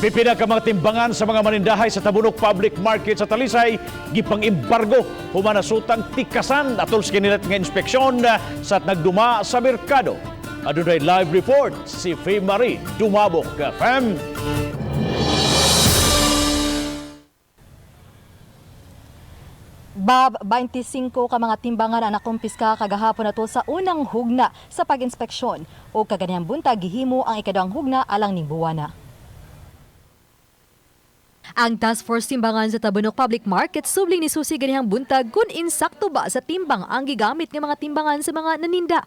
Pipila ka mga timbangan sa mga manindahay sa Tabunok Public Market sa Talisay gipang-embargo human nasutang tikasan atol sa kinilat nga inspeksyon sa nagduma sa merkado. Adunay live report si Fe Marie Dumabok. Fem. Bob, 25 ka mga timbangan ang nakumpiska kagahapon nato sa unang hugna sa pag-inspeksyon o kaganihang buntag gihimo ang ikaduhang hugna alang ning buwana. Ang Task Force Timbangan sa Tabunok Public Market subling ni susi ganihang buntag kung insakto ba sa timbang ang gigamit nga mga timbangan sa mga naninda.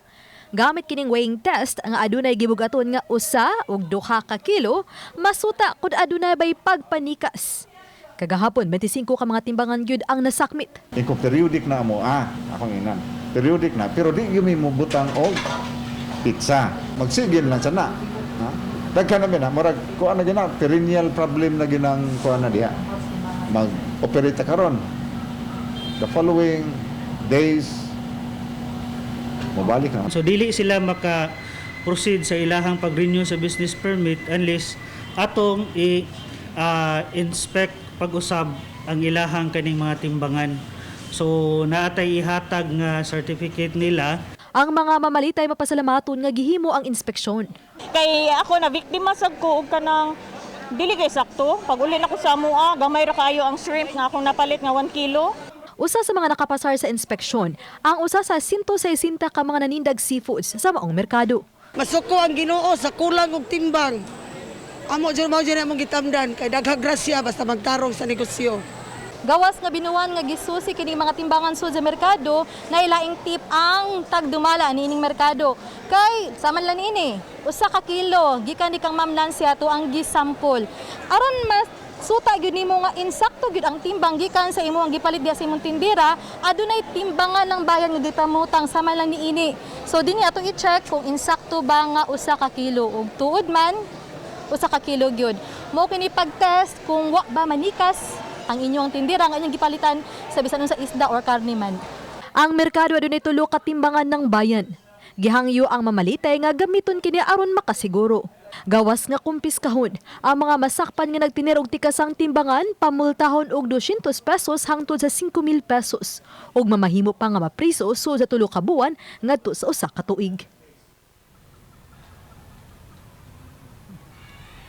Gamit kining weighing test nga adunay gibugaton nga 1 ug 2 ka kilo, masuta kung adunay bay pagpanikas. Kagahapon, 25 ka mga timbangan gyud ang nasakmit. Iko periodic na mo, akong inan. Periodic na, pero di yun may mubutang og pizza. Magsigil lang sana. Ha? Daghan na na, murag kuan na gina, perennial problem na ginang kuan na diha. Mag-operate ta karon. The following days, mobalik na. So dili sila maka proceed sa ilahang pag-renew sa business permit unless atong i inspect pag-usab ang ilahang kaning mga timbangan. So naatay ihatag nga certificate nila. Ang mga mamalitay mapasalamaton nga gihimo ang inspeksyon. Kay ako na biktima sad ko og kanang dili kay sakto. Pag uli nako sa amoa, gamay ra kayo ang shrimp nga akong napalit nga 1 kilo. Usa sa mga nakapasar sa inspeksyon, ang usa sa 160 ka mga nanindag seafoods sa maong merkado. Masuko ang Ginoo sa kulang og timbang. Amo jud mao jud among gitamdan kay daghang grasya basta magtarong sa negosyo. Gawas nga binuan nga gisusi kining mga timbangan sud sa merkado, nailaing tip ang tagdumala niining merkado. Kay saman lang niini, 1 ka kilo gikan ni kang Ma'am Nancy ato ang gisampol. Aron mas suta gyud nimo nga insakto gyud ang timbang gikan sa imo ang gipalit diha sa imong tindera, adunay timbangan ng bayan nga gipamutang sama lang niini. So dinhi ato i-check kung insakto ba nga 1 ka kilo ug tuod man 1 ka kilo gyud. Mo kini pag-test kung wa ba manikas ang inyong tindira nga inyong gipalitan sa bisan unsa isda or karne man. Ang merkado adunay tulo ka timbangan ng bayan. Gihangyo ang mamalitay nga gamiton kini aron makasiguro. Gawas nga kumpiskahon, ang mga masakpan nga nagtinir og tikasang timbangan pamultahon og 200 pesos hangtod sa 5,000 pesos ug mamahimo pa nga mapriso sud sa 3 ka buwan ngadto sa 1 ka tuig.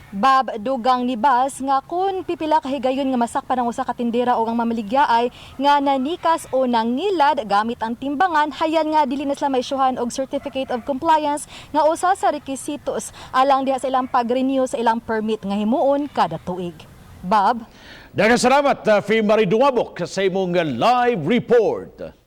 Bob, dugang ni Bas nga kung pipila ka higayon nga masakpan ang usa ka tindera o ang mamaligya ay nga nanikas o nangilad gamit ang timbangan, hayan nga dili na sila maisyuhan og certificate of compliance nga usa sa rekisitos alang diha sa ilang pag-renew sa ilang permit nga himuon kada tuig. Bob. Daghang salamat, Fe Marie Dumabok, sa imong live report.